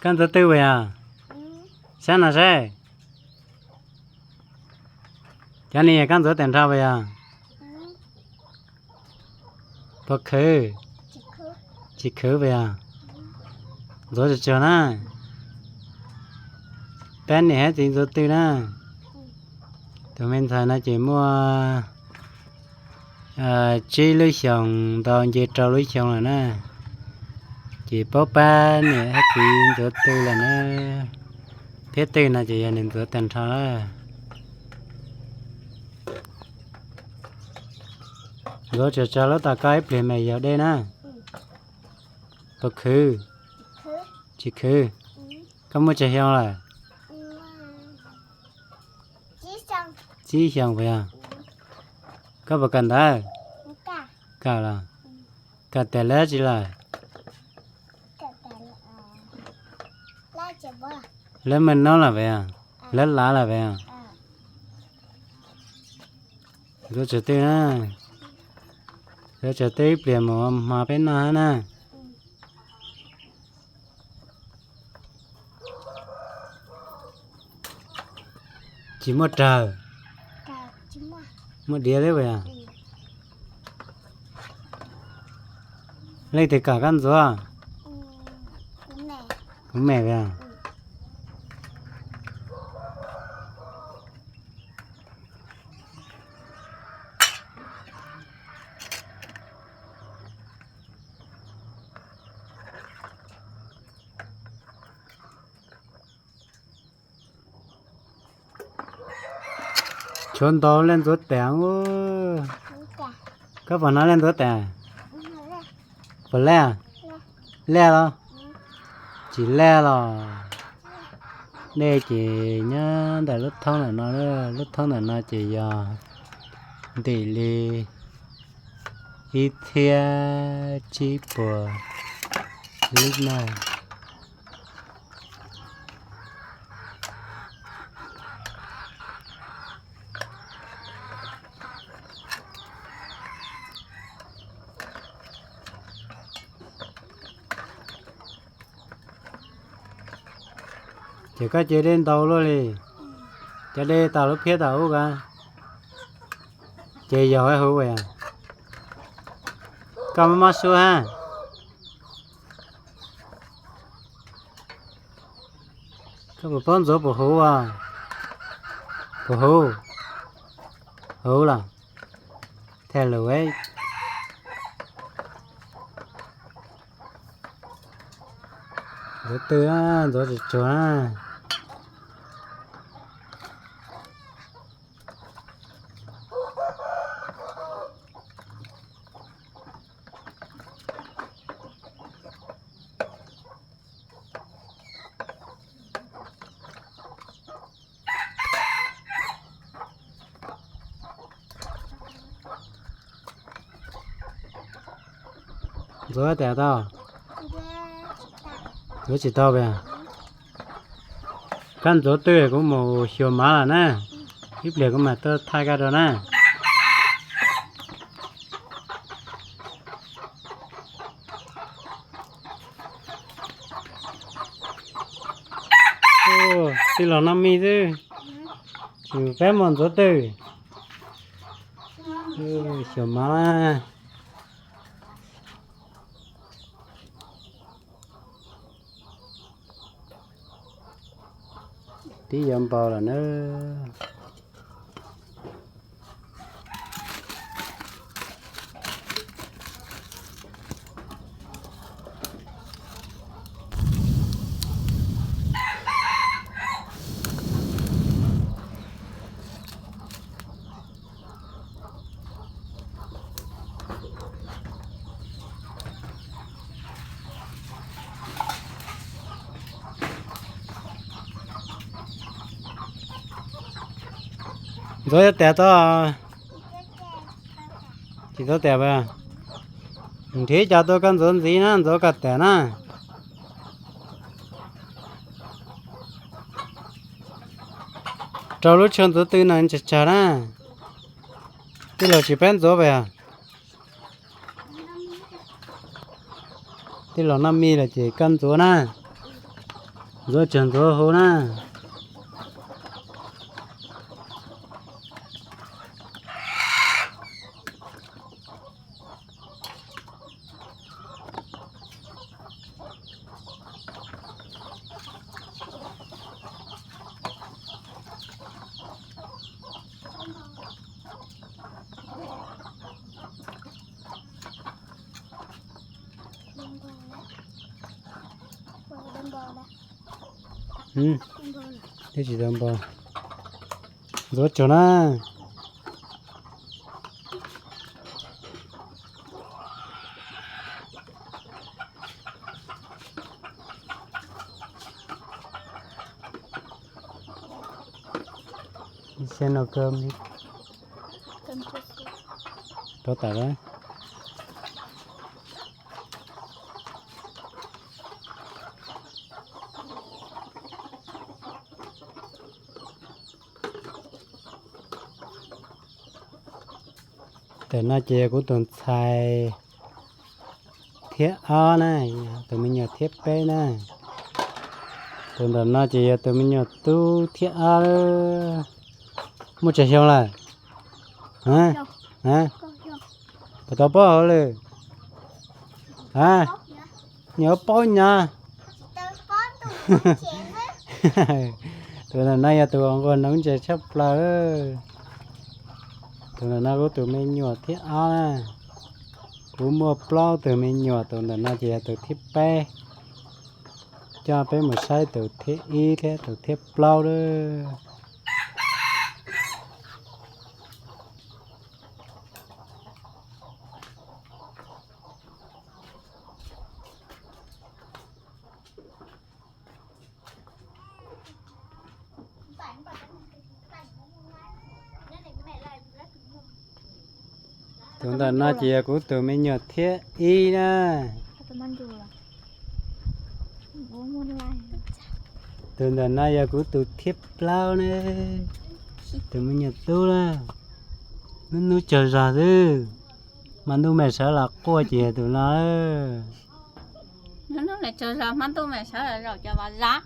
Koj ntxuav twg puas yog? Saib no saib. Cov niag koj ntxuav tag nrho puas yog? Puas khwv? Tsis khwv puas yog? Ntxuav tsuag tsuag na. Peb niam hab txiv ntxuav twg na? Tus me ntxhais no ces muaj tsib lub xyoos ntau nce rau lub xyoo lawm na. Ces paub pab niam hab txiv ntxuav twg lawm na. Thiab twg no ces yog nws ntxuav tag nrho lawm. Ntxuav tsuag tsuag lub tas koj ib pliag mam yog dej na. Puas khwv? Tsis khwv. Koj muaj tsawg xyoo lawm? Tsib xyoos puas yog? Koj puas kawm ntawv? Kawm los? Kawm tas lab tsi lawm? Lab maj noob lawm puas yog? Lab lav lawm puas yog? Ntxuav tsuag twg na. Ntxuav tsuag twg ib pliag mus hmo peb noj hab na. Tsis muaj rawg. Muaj diav li puas yog? Leej twg kom koj ntxuav? Kuv me puas yog? Tshuav ntau laj ntxuav tas. Koj puas hnov laj ntxuav tas? Puas laj? Laj los? Tsis laj los. Dej ces nyob ntawm lub thoob ntawm no, lub thoob ntawm no ces yog ntim li ib txhiab tsib puas lib na. Ces koj ce dej ntau luaj li, cov dej tas lub phiab tas ub ka, ces yog huv a. Koj mob mob suab hab. Koj puas paub ntxuav puas huv a? Puas huv? Huv los? Thaj lus, ntxuav twg, ntxuav tsuag tsuag na. Ntxuav tas tau? Ntxuav tsis tau puas? Koj ntxuav twg kuv mus xyuas mav lawm na, ib pliag kuv mam tuaj thaij koj rau na. Tij laug Naj Mij xwb, tsis peb mus ntxuav twg. Xyuas mav na. Tib yuav npau lawm na. Ntxuav yuav tas tau? Tsis tau tas as. Nrhiav cov tuaj koj ntxuav ntxiv na, ntxuav kom tas na. Rau lub tshuaj ntxuav twg no tsawg tsawg na. Tij laug tsis peb ntxuav puas yog? Tij laug Naj Mij lawm ces koj ntxuav na. Ntxuav tsuag ntxuav huv na. Twb tsis tau npo. Ntxuav tsuag na. Xyov no kawg li. Rau tam lawm. Tam no ces yog kuv tus ntxhais thiab ob na, tus me nyuam thiab peb na. Tus ntawm no ces yog tus me nyuam tub thiab ob. Muaj tsawg xyoo lawm? Puas tau paub hauv lawm? A, nyob paub nyob. Tus ntawm no yog tus uas nquag noob ntses tshaj plaws. Tus ntawm no kuv tus me nyuam thiab ob na. Kuv muaj plaub tus me nyuam, tus ntawm no ces yog tus thib peb. Coj peb mus saib tus thib ib thiab tus thib plaub lawm. Tus ntawm no ces yog kuv tus me nyuam thiab ib na. Tus ntawm no yog kuv tus thib plaub na. Tus me nyuam tub na. Hnub hnub tsaug zog xwb, hmo ntuj me sawv los quaj ces yog tus no. Hnub hnub me tsaug zog, hmo ntuj me sawv los zaum cov vas zab.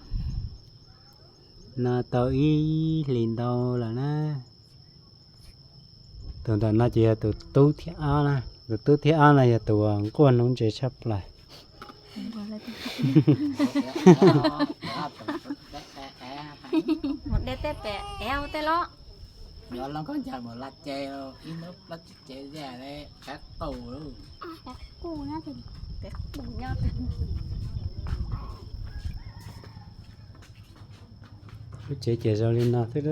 No tau ib hlis ntau lawm na. Tus ntawm no ces yog tus tub thiab ob na. Tus tub thiab ob no yog tus uas nquag noob ntses tshaj plaws. Mus de tej pem ev tej los. Yuav los koj ncaag mus la ces ib hnub plaub tsib ces ze le qab qus. Qab qus nyob. Lub tsev ces zoo li no xwb,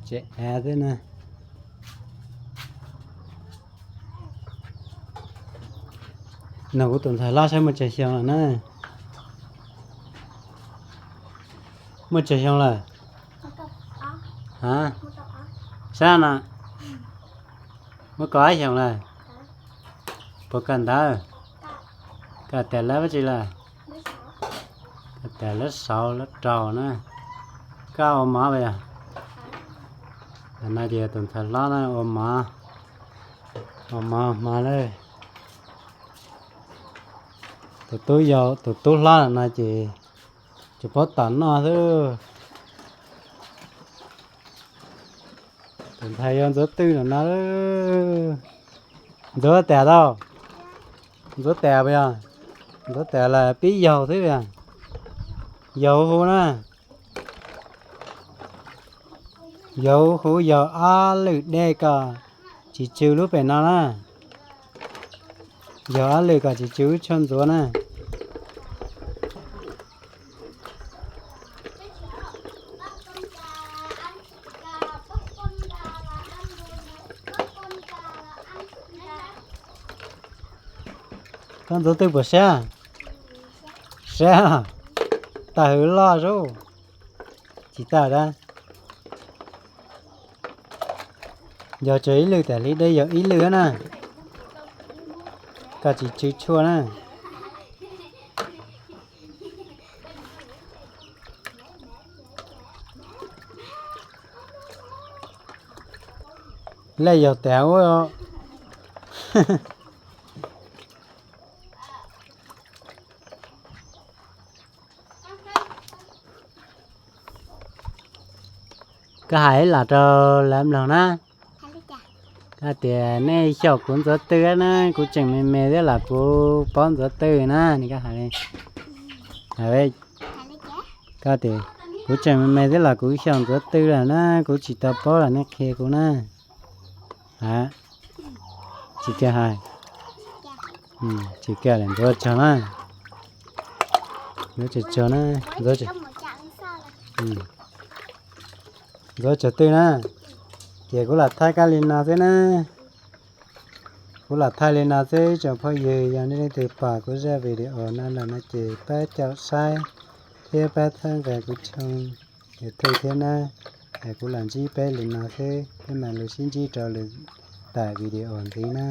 tsev av xwb na. Nug kuv tus ntxhais hlob saib muaj tsawg xyoo lawm na. Muaj tsawg xyoo lawm? A, saib no, muaj kaum ob xyoos lawm. Puas kawm ntawv? Kawm tias lab dab tsi lawm? Kawm tias lab saud lab rau na. Koj ua mov puas yog? Ntawm no ces yog tus ntxhais hlob na, ua mov, ua mov hmo lawm. Tus tub yau, tus tub hlob no ces tsuas paub tom noj xwb. Tus ntxhais yau ntxuav twj no na. Ntxuav tas tau? Ntxuav tas puas yog? Ntxuav tas los pib yaug xwb yog. Yaug huv na. Yaug huv, yaug ob lwm dej kom tsis tsw lub pem no na. Yaug ob lwm kom tsis tsw lub tshuaj ntxuav na. Koj ntxuav twj puas siab? Siab. Tawm hwv loj sub. Tsis tawm dab. Yaug tsawg ib lwm tas li, dej yaug ib lwm na, kom tsis tsw tshuaj na. Lej yaug tas ua. Koj hais ib los rau lawv mloog na. Koj tias nej xyaum kuv ntxuav tw na, kuv tseem me me thiab los kuv paub ntxuav tw na, nws koj hais li. Koj tias kuv tseem me me thiab los kuv xyaum ntxuav tw lawm na, kuv tsis tau paub los nej qhia kuv na. A, tsis kam hais. Tsis kam li, ntxuav tsaug na. Ntxuav tsaug na, ntxuav tsaug. Ntxuav tsaug twg na. Ces kuv lam thaij kab li no xwb na. Kuv lam thaij li no xwb tsoom phooj ywg, yog nej leej twg pom kuv zaj video no lawm no ces pab caum saib thiab pab txhawb nqa kuv channel thiab na. Kuv lam ntsib peb li no xwb, peb mam li sib ntsib rau lwm daim video ntxiv na.